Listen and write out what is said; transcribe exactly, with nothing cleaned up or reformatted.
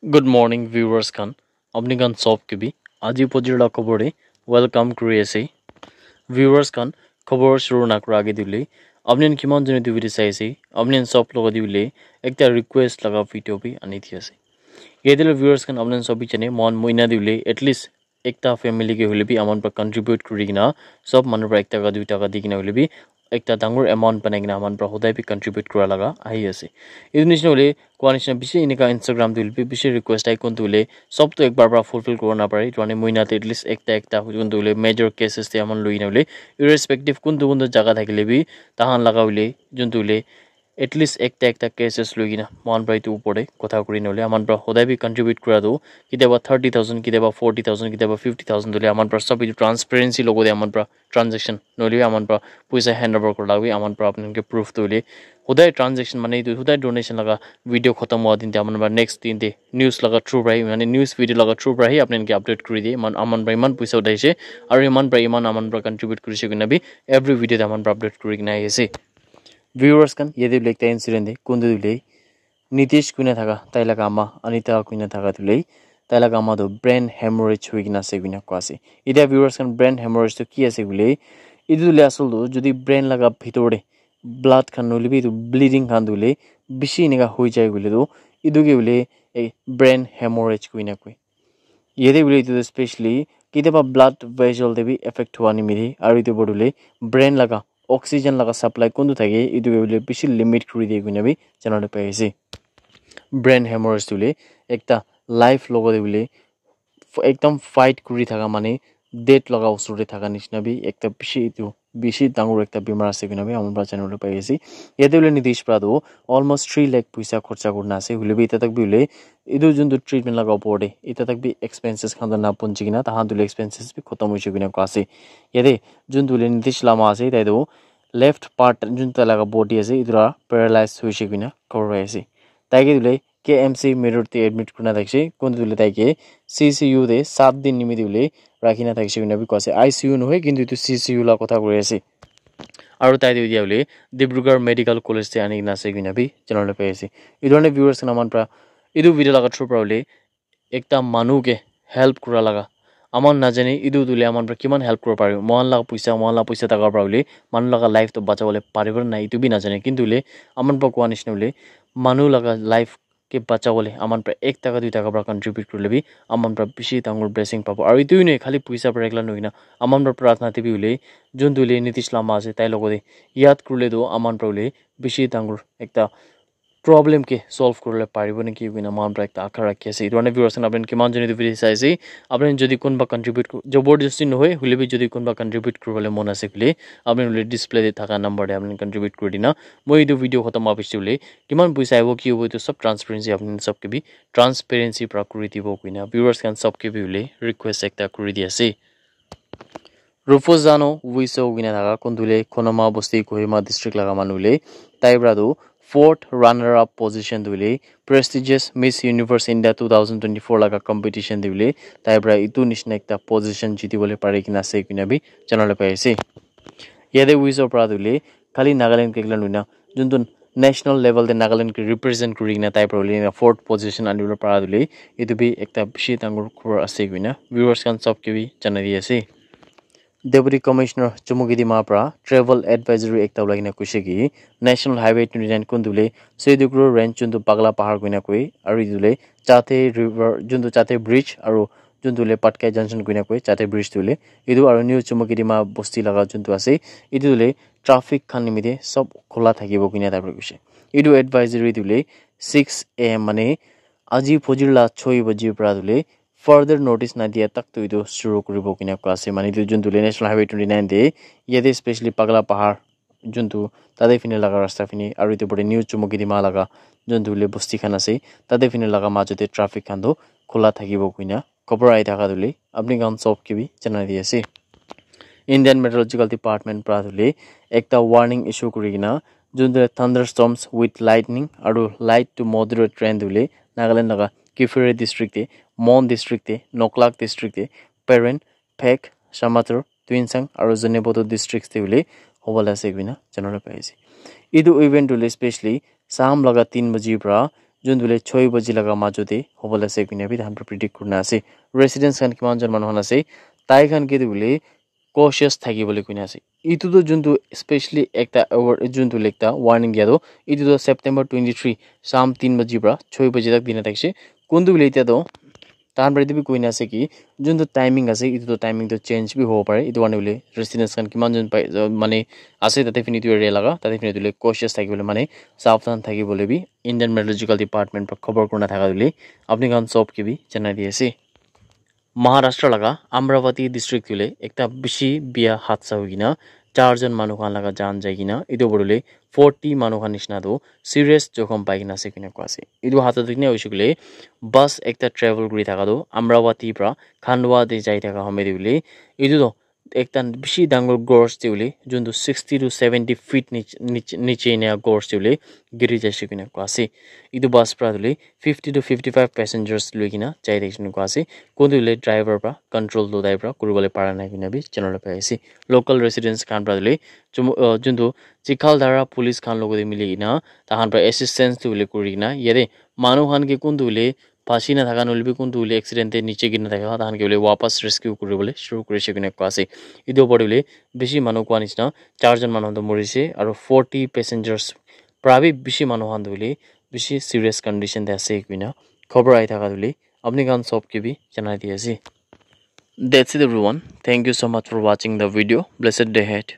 Good morning, viewers khan. Apni khan sob ke bi aji pojir la khobor te welcome kuri ase. Viewers khan, khobor shuru na kura age te hoile, apni khan kiman jone etu video sai ase, apni khan sob logot te hoile ekta request laga video bi ani di ase. Yate la viewers khan, apni khan sob bi jane, mohan mohina te hoile at least ekta family ke hoile bi aman pra contribute kuri kena, sob manu pra ek taka, dui taka di kena hoile bi ekta dangor amount banai kena aman pra hodai bi contribute kura laga ahi ase. Etu nishina hoile, koa nishina bishi enika Instagram te hoile bi bishi request ahi, kuntu hoile sob tu ekbar pra fulfill kuribo napare. Etu karne moi na te at least ekta ekta kuntu hoile major cases te aman lui na hoile, irrespective kuntu kuntu jaga thakile bi, tahan laga hoile juntu hoile at least ekta ekta cases lui kena mohan pra etu upor te kotha kuri na hoile, aman pra hodai bi contribute kura tu, kitiaba thirty thousand, kitiaba forty thousand, kitiaba fifty thousand hoile, aman pra sob etu transparency logot te aman pra transaction nohoile bi aman pra poisa hand over kura laga bi aman pra apni khan ke proof tu hoile, hodai transaction mane etu hodai donation laga video khotom hua din te aman pra next din te news laga through pra hi, mane news video laga through pra hi apni khan ke update kuri di, iman, aman pra iman poisa uthai se, aru iman pra iman aman pra contribute kuri se koina bi every video te aman pra update kuri kena ahi ase. Viewers khan, yate hoile ekta incident de, kuntu hoile Nitish koina thaka, tai laga ama Anita koina thaka tu hoile, tai laga ama tu brain hemorrhage hoi kena ase koina koa ase. Etia viewers khan, brain hemorrhage tu ki ase koile, etu hoile asol tu jodi brain laga bhitor de blood khan nohoile bi etu bleeding khan tu hoile bishi enika hoi jai koile tu, etu ke hoile, eh, brain hemorrhage koina koi. Yate hoile etu tu specially kitiaba blood vessel te bi affect hua nimite, aru etu opor te hoile brain laga oxygen laga supply kuntu thake, etu ke hoile bishi limit kuri diye koina bi jana le pai ase. Brain hemorrhage tu hoile ekta life logot te hoile f-, ekdam fight kuri thaka mane death laga usor te thaka nishina bi ekta bishi etu bishi dangor ekta bimar ase koina bi aman pra jana le pai ase. Yate hoile Nitish pra tu almost three lakh poisa khorcha kurina ase, hoile bi tia tak bi hoile etu juntu treatment laga opor te, ita tak bi expenses khan toh na punchi kena, tahan tu hoile expenses bi khotom hoise koina koa ase. Yate juntu hoile Nitish la ama ase, tai tu left part juntu tai laga body ase, etu la paralyze hoise koina khobor pai ase. Tai ke tu hoile K M C Meerut te admit kurina thakise, kuntu tu hoile tai ke C C U te saat din nimite hoile rakhina thakise koina bi koa ase. I C U nohoi, kintu etu C C U la kotha kuri ase. Aru tai tu etia hoile Dibrugarh Medical College te ani kena ase koina bi jana le pai ase. Etu karne viewers khan aman pra etu video laga through pra hoile ekta manu ke help kura laga, aman najane etu tu hoile aman pra kiman help kuribo paribo. Mohan laga poisa, mohan laga poisa thaka pra hoile manu laga life tu bachabo le paribo na nai, etu bi najane. Kintu hoile aman pra koa nishina hoile manu laga life ke bachabo le aman pra ek taka, dui taka pra contribute kurile bi aman pra bishi dangor blessing pabo. Aru etu hi nohoi, khali poisa pra ekla nohoi kena aman pra pratna te bi hoile, juntu hoile Nitish la ama ase, tai logot te yad kurile tu aman pra hoile bishi dangor ekta problem ke solve kurile paribo neki koina aman pra ekta akha rakhi ase. Etu karne viewers khan, apni kiman jone etu video sai ase, apni jodi kunba contribute ku-, jabardasti nohoi, hoile bi jodi kunba contribute kuribole mon ase koile, apni hoile display te thaka number te apni contribute kuri dina. Moi etu video khotom hua piche hoile kiman poisa ahibo, ki hobo, etu sob transparency apni sob ke bi transparency pra kuri dibo koina viewers khan sob ke bi hoile request ekta kuri di ase. Rufus Zano Wiso koina thaka, kuntu hoile Khonoma Bosti, Kohima district laga manu hoile, tai pra tu fourth runner up position tu hoile prestigious Miss Universe India two thousand twenty-four laga competition te hoile tai pra etu nishina ekta position jiti bole pari kena ase koina bi jana le pai ase. Yate Wiso pra tu hoile khali Nagaland ke ekla nohoi na, juntu national level te Nagaland ke represent kuri kena tai pra hoile fourth position ani bole para tu hoile, etu bi ekta bishi dangor khobor ase koina viewers khan sob ke bi jana di ase. Deputy Commissioner Chumukedima pra travel advisory ekta ulai kena koise ki, National Highway twenty-nine kuntu hoile Seidukro range juntu Pagla Pahar koina koi, aru etu hoile Chate River, juntu Chate Bridge aru juntu hoile Patkai Junction koina koi, Chate Bridge tu hoile etu, aru New Chumukedima bosti laga juntu ase, etu hoile traffic khan nimite sob khula thakibo koina tai pra koise. Etu advisory tu hoile six A M mane aji fojir la choi baji pra tu hoile further notice na dia tak tu etu shuru kuribo koina koa ase. Mane etu juntu hoile National Highway twenty-nine te, yate specially Pagla Pahar juntu tate phine laga rasta phine aru etu opor te New Chumukedima laga juntu hoile bosti khan ase, tate phine laga majo te traffic khan tu khula thakibo koina khobor ahi thaka tu hoile apni khan sob ke bi jana di ase. Indian Meteorological Department pra tu hoile ekta warning issue kuri kena, juntu thunderstorms with lightning aru light to moderate rain tu hoile Nagaland laga Kiphire district te, Mon district te, Noklak district te, Peren, Phek, Shamator, Tuensang aru Zunheboto districts te hoile hobole ase koina jana le pai ase. Etu event tu hoile specially sham laga tin baji pra juntu hoile choi baji laga majo te hobole ase koina bi tahan para predict kurina ase. Residents khan kiman jon manu khan ase, tai khan ke tu hoile cautious thaki bole koina ase. Itu tu juntu specially ekta award, juntu hoile ekta warning dia tu, itu tu September twenty three sham tin baji para choi baji tak dina thakise. Kuntu hoile itya tu tahan para itu bi koina ase ki juntu timing ase, itu tu timing tu change bi hobo pare. Itu karne hoile residents khan kiman jon pai, uh, mane ase tate fini itu area laga, tate fini itu hoile cautious thaki bole mane savdhan thaki bole bi Indian Meteorological Department para khobor kurina thaka hoile apni khan sob ke bi janai di ase. Maharashtra laga Amravati district hoile ekta bishi biya hadsa hoikena char jon manu khan laga jan jai kena itu opor hoile forty manu khan nishina tu serious jokhom pai kena ase koina koa ase. Itu hadsa tu kene hoishe koile bus ekta travel kuri thaka tu Amravati pra Khandwa te jai thaka home te hoile itu tu ekta bishi dangor gorse te hoile juntu sixty to seventy feet nich- nich- niche enia gorse te hoile giri jaise koina koa ase. Itu bus pra hoile fifty to fifty five passengers loi kena jai thakishe koina koa ase. Kuntu hoile driver pra control lutai pra kuribole para nai koina bi janabole pai ase. Local residents khan pra hoile chumu- uh, juntu Chikhaldara police khan logote mili kena tahan pra assistance tu hoile kuri kena yate manu khan ke kuntu hoile phachi na thaka nohoile bi kuntu hoile accident te niche giri na thaka tahan ke hoile wapas rescue kuribole shuru kurishe koina koa ase. Itu opor te hoile bishi manu koa nishina charjon manu khan toh morise aro forty passengers pra bi bishi manu khan toh hoile bishi serious condition te ase koina khobor ahi thaka toh hoile apni khan sob ke bi janai di ase. That's it everyone. Thank you so much for watching the video. Blessed day ahead.